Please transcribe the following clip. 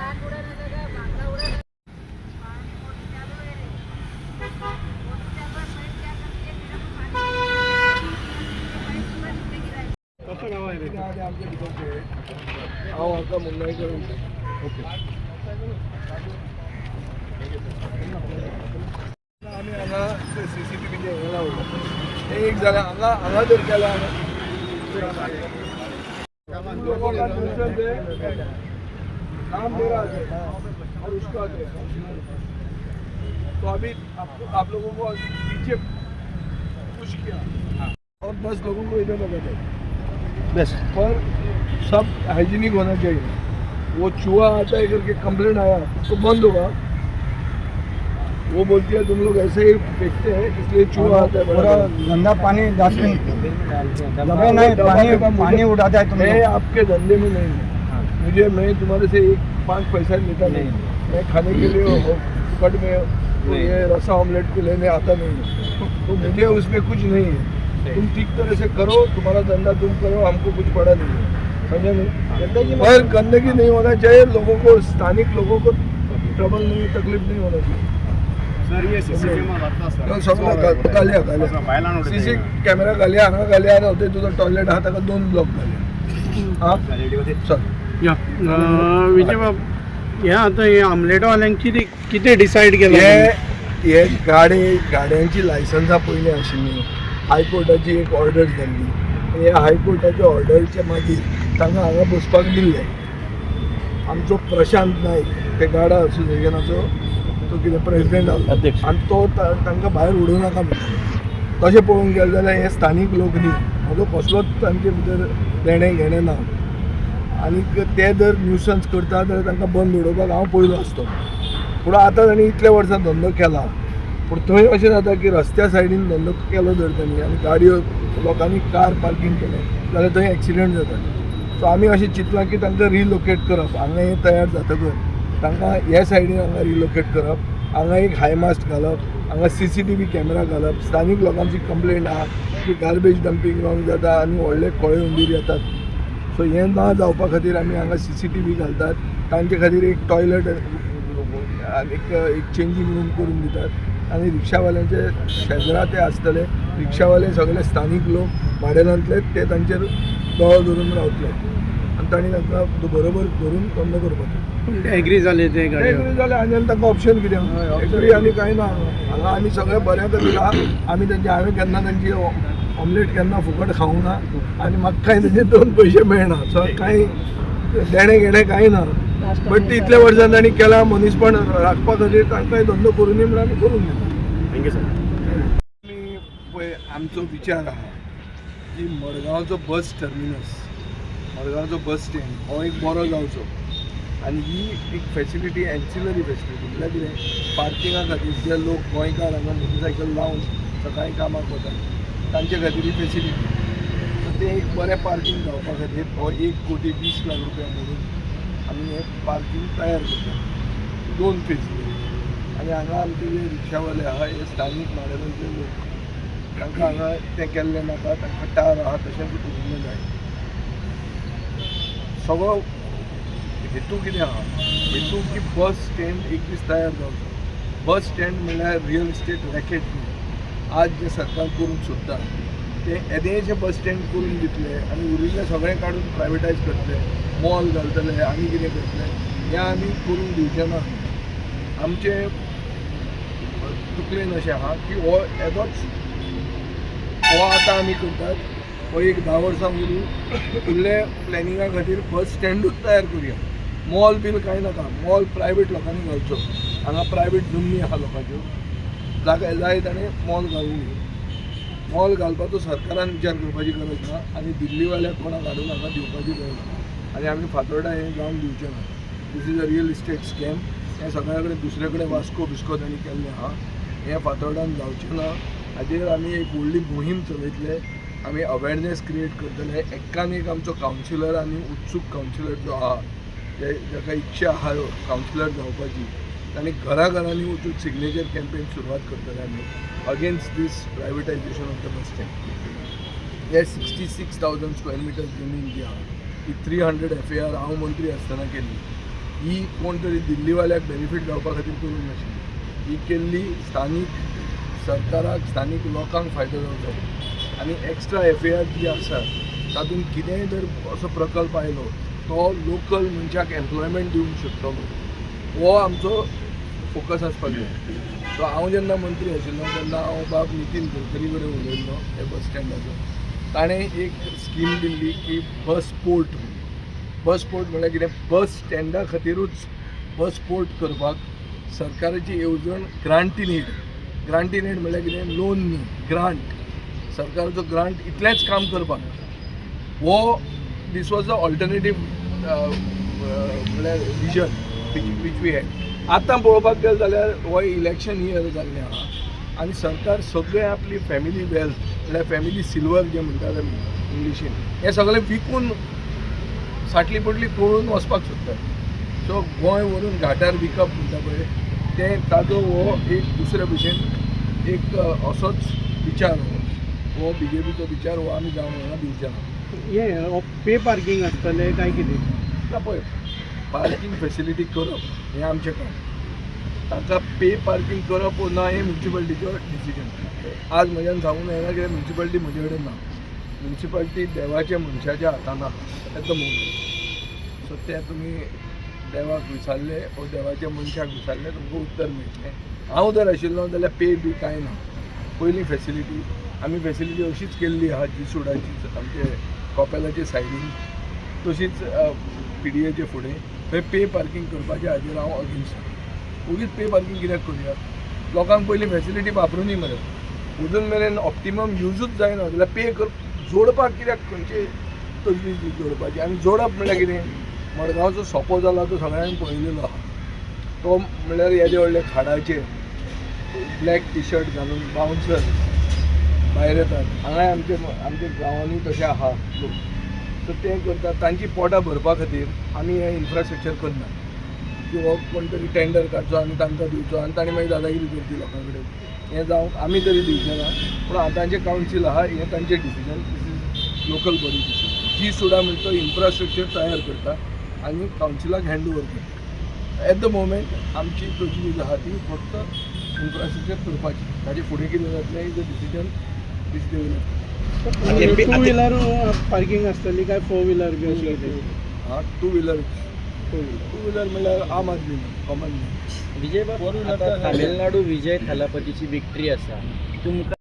टाक उड़ाने लगा, भांगड़ा उड़ाने। पानी मोटर चालू है, मोटर चालू है। पाइप क्या करती है? मेरे को पानी, पाइप पूरा नीचे गिरा है। कसं नाव आहे रे? आमचे भितरचे हांव हाका मुन्नाईकर। ओके। आमी हांगा सीसीटीव्हीचे हें लावला। तें एक जालें। हांगा हांगा जर केला, लोगों का न्यूसेंस है, काम मेरा है और उसका है। तो अभी आपको, आप लोगों को पीछे पुश किया और 10 लोगों को इधर लगा दे। बेस्ट। पर सब हाइजीनिक होना चाहिए। वो चूहा आता है करके कंप्लेंट आया तो बंद होगा। वो बोलती है, तुम लोग ऐसे ही फेंकते हैं, इसलिए चूहा आता है। पूरा बड़ा गंदा पानी डस्टबिन दबे नहीं। डब्बा पानी डब्बा मुझे- पानी उड़ाता है तुम मैं लोग। आपके धंधे में नहीं हूँ। मुझे, मैं तुम्हारे से एक पाँच पैसा लेता नहीं। मैं खाने के लिए फुकट में तो ये रसा ऑमलेट को लेने आता नहीं हूँ। तो मुझे उसमें कुछ नहीं है। तुम ठीक तरह से करो, तुम्हारा धंधा तुम करो, हमको कुछ पड़ा नहीं है, समझा नहीं? पर गंदगी नहीं होना चाहिए। लोगों को, स्थानिक लोगों को ट्रबल नहीं, तकलीफ नहीं होना चाहिए। सर, हे सीसीटीव्ही घातला सर। सगळं घालया, घालया। बायलां। सीसी कॅमेरा घालया, हांगा घालया आनी थंय तुजो टॉयलेट आहा ताका दोन ब्लॉक घालया। हा, चल। या विजय बाब, हे आतां हे आमलेटवाल्यांक कितें कितें डिसायड केलां? हे हे गाडी, गाड्यांची लायसन्सां पयलीं आशिल्लीं। हायकोर्टाची एक ऑर्डर जाल्ली आनी ह्या हायकोर्टाच्या ऑर्डरच्या मागीर तांकां हांगा बसपाक दिल्लें। आमचो प्रशांत नायक, ते गाडा असोसिएशनाचो तो कितें प्रेसिडेंट आसलो अध्यक्ष. आनी तो तांकां भायर उडोवं नाका म्हणटा। तशें पळोवंक गेलें जाल्यार हे स्थानीक लोक न्ही, म्हजो कसलोच तांचे भितर देणें घेणें ना। आनीक ते जर न्युसन्स करता जाल्यार तांकां बंद उडोवपाक हांव पयलो आसतलो। पूण आतां तांणी इतले वर्सां धंदो केला, पूण थंय अशें जाता की रस्त्या सायडीन धंदो केलो जर तांणी आनी गाडयो, लोकांनी कार पार्कींग केलें जाल्यार थंय एक्सिडंट जाता। सो आमी अशें चिंतलां की तांकां रिलोकेट करप। हांगा हें तयार जातकच तांकां हे सायडीन हांगा रिलोकेट करप, हांगा एक हायमास्ट घालप, हांगा सीसीटीव्ही कॅमेरा घालप। स्थानीक लोकांची कंप्लेंट आहा की गार्बेज डंपींग रॉंग जाता आनी व्हडले कोळे हुंदीर येतात। सो हें ना जावपा खातीर आमी हांगा सीसीटीव्ही घालतात। तांचे खातीर एक टॉयलेट आनी एक एक चेंजींग रूम करून दितात आनी रिक्षावाल्यांचे शेजरा ते आसतले। रिक्षावाले सगळे स्थानीक लोक माडेलांतले, ते तांचेर दोळो धरून रावतले आनी तांणी तांकां बरोबर धरून बंद करपाचें। एग्री जाले ते गाडये? एग्री जालें आनी तांकां ऑप्शन कितें? एग्री आनी कांय ना। हांगा आमी सगळें बऱ्या खातीर आहा। आमी तेंचे, हांवें केन्ना तेंची ऑमलेट केन्ना फुकट खावंक ना आनी म्हाका कांय तेंचे दोन पयशे मेळना। सो कांय देणें घेणें कांय ना। बट इतल्या वर्सां तांणी केलां, मनीसपण राखपा खातीर तांकांय धंदो करूं दी म्हणून आमी करूंक दिता। Thank you sir. आमी पळय, आमचो विचार आहा की मडगांवचो बस टर्मिनस, मडगांवचो बस स्टँड हो एक बरो जावचो आनी ही एक फॅसिलिटी, एन्सिलरी फॅसिलिटी म्हळ्यार कितें, पार्किंगा खातीर जे लोक गोंयकार हांगा मोटरसायकल लावन सकाळीं कामाक वतात, तांचे खातीर ही फॅसिलिटी। सो तें एक बरें पार्कींग जावपा खातीर हो 1 कोटी 20 लाख रुपया मोडून आमी हें पार्कींग तयार करता दोन फेजी। आनी हांगा आमचे जे रिक्षावाले आहा, हे स्थानीक माडेलांतले लोक, तांकां हांगा तें केल्लें नाका। तांकां टार आहा तशेंच उरिल्लें जाय। सगळो हेतू कितें आहा? हेतू की बस स्टँड एक दीस तयार जावचो। बस स्टँड म्हणल्यार रियल इस्टेट रॅकेट न्ही। आज जें सरकार करूंक सोदता तें, येदेशें बस स्टँड करून दितले आनी उरिल्लें सगळें काडून प्रायवेटायज करतले, मॉल घालतले आनी कितें करतले। हें आमी करूंक दिवचें ना। आमचें तकलेन अशें आहा की हो येदोच हो आतां आमी करतात, हो एक 10 वर्सां उरूं, फुडले प्लॅनिंगा खातीर बस स्टँडूच तयार करुया। मॉल बील कांय नाका। मॉल प्रायवेट लोकांनी घालचो। हांगा प्रायवेट जमनी आहा लोकांच्यो, जागा जाय ताणें मॉल घालूं। मॉल घालपाचो सरकारान विचार करपाची गरज ना आनी दिल्लीवाल्याक कोणाक हाडून हांगा दिवपाची गरज ना आनी आमी फातोर्डा हें जावंक दिवचें ना। This is a real estate scam. हें सगळ्या कडेन, दुसरे कडेन वास्को बिस्को तांणी केल्लें आहा। हें फातोर्डान जावचें ना। हाजेर आमी एक व्हडली मोहीम चलयतले। आमी अवेरनेस क्रिएट करतले। एक्कान एक आमचो कावन्सिलर आनी उत्सूक कावन्सिलर जो आहा, ते जाका इच्छा आहा कावन्सिलर जावपाची, तांणी घरा घरांनी वचून सिग्नेचर कॅम्पेन सुरवात करतले आमी against this privatization of the bus stand. हे 66,000 square meter जमीन जी आहा ती 300 FAR हांव मंत्री आसतना केल्ली। ही कोण तरी दिल्लीवाल्याक बेनिफीट जावपा खातीर करूंक नाशिल्ली. ही केल्ली स्थानीक सरकाराक, स्थानीक लोकांक फायदो जावचो आनी extra F A R G आसा तातूंत कितेंय जर असो प्रकल्प आयलो तो लोकल मनशाक एम्प्लॉयमेंट दिवंक शकतलो, हो आमचो फोकस आसपाक जाय. सो हांव जेन्ना मंत्री आशिल्लो तेन्ना हांव बाब नितीन गडकरी कडेन उलयल्लो हे बस स्टँडाचो. ताणें एक स्कीम दिल्ली की बस पोर्ट म्हणून. बस पोर्ट म्हणल्यार कितें, बस स्टँडा खातिरूच बस पोर्ट करपाक सरकाराची येवजण, grant in aid. Grant in aid म्हणल्यार कितें, लोन न्ही, ग्रांट, सरकाराचो ग्रांट इतलेंच काम करपाक. हो this was a alternative म्हणल्यार vision which we had. आतां पळोवपाक गेले जाल्यार हो इलेक्शन इयर जाल्लें आहा आनी सरकार सगळें आपली फॅमिली वेल्थ म्हणल्यार फॅमिली सिल्वर जें म्हणटात आमी इंग्लिशीन, हें सगळें विकून साटली पोटली करून वचपाक सोदतात. सो गोंय व्हरून घाटार विकप म्हणटा पळय तें, ताजो हो एक दुसरे भशेन एक असोच विचार. हो हो बीजेपीचो विचार, हो आमी जावंक जाणा दिवचे ना. हे पे पार्किंग आसतलें काय कितें? ना, पळय, पार्किंग फेसिलिटी करप हें आमचें काम. ताका पे पार्किंग करप वो ना हें म्युनिसिपालिटीचो डिसिजन. आज म्हज्यान सांगूंक मेळना कित्याक म्युनिसिपालिटी म्हजे कडेन ना. म्युनिसिपालिटी देवाच्या मनशाच्या हातान आहा एट the moment. सो तें तुमी देवाक विचारलें वो देवाच्या मनशाक विचारलें, तुमकां उत्तर मेळटलें. हांव जर आशिल्लो जाल्यार पे बी कांय ना. पयलीं फेसिलिटी, आमी फेसिलिटी अशीच केल्ली आहा जी सुडाची आमचे कॉपेलाचे सायडीन, तशीच पीडीएचे फुडें थंय पे पार्किंग करपाच्या हाजेर हांव अगेन्स्ट आसा. उगीच पे पार्किंग कित्याक करुया? लोकांक पयलीं फेसिलिटी वापरुनी मरे. अजून मेरेन ऑप्टिमम युजूच जायना जाल्यार पे कर जोडपाक कित्याक, खंयचे तजवीज जोडपाची? आनी जोडप म्हणल्यार कितें, मडगांवचो सोंपो जाला तो सगळ्यांनी पळयलेलो आहा. तो म्हणल्यार येदे व्हडले खाडाचे ब्लॅक टी शर्ट घालून बाउन्सर भायर येतात. हांगाय आमचे आमच्या गांवांनी तशें आहा लोक. सो ते करतात तांची पोटां भरपा खातीर. आमी हें इन्फ्रास्ट्रक्चर करना की हो कोण तरी टेंडर काडचो आनी तांकां दिवचो आनी तांणी मागीर दादागिरी करची लोकां कडेन. हें जावंक आमी तरी दिवचें ना. पूण आतांचें कावन्सील आहा, हें तांचें decision. This is local body decision. जी सुडा म्हणटा तो इन्फ्रास्ट्रक्चर तयार करता आनी कावन्सिलाक हँड ओवर करता. एट the moment आमची तजवीज आहा ती फक्त इन्फ्रास्ट्रक्चर करपाची. ताजे फुडें कितें जातलें is a decision which they will. Two wheeler parking आसतली काय फोर व्हिलर बी अशें कितें? हा, two wheeler. Two wheeler. Two wheeler म्हणल्यार आम आदमी, कॉमन. विजय बाब, आता तामिळनाडू विजय थलापतीची विक्ट्री आसा तुमकां.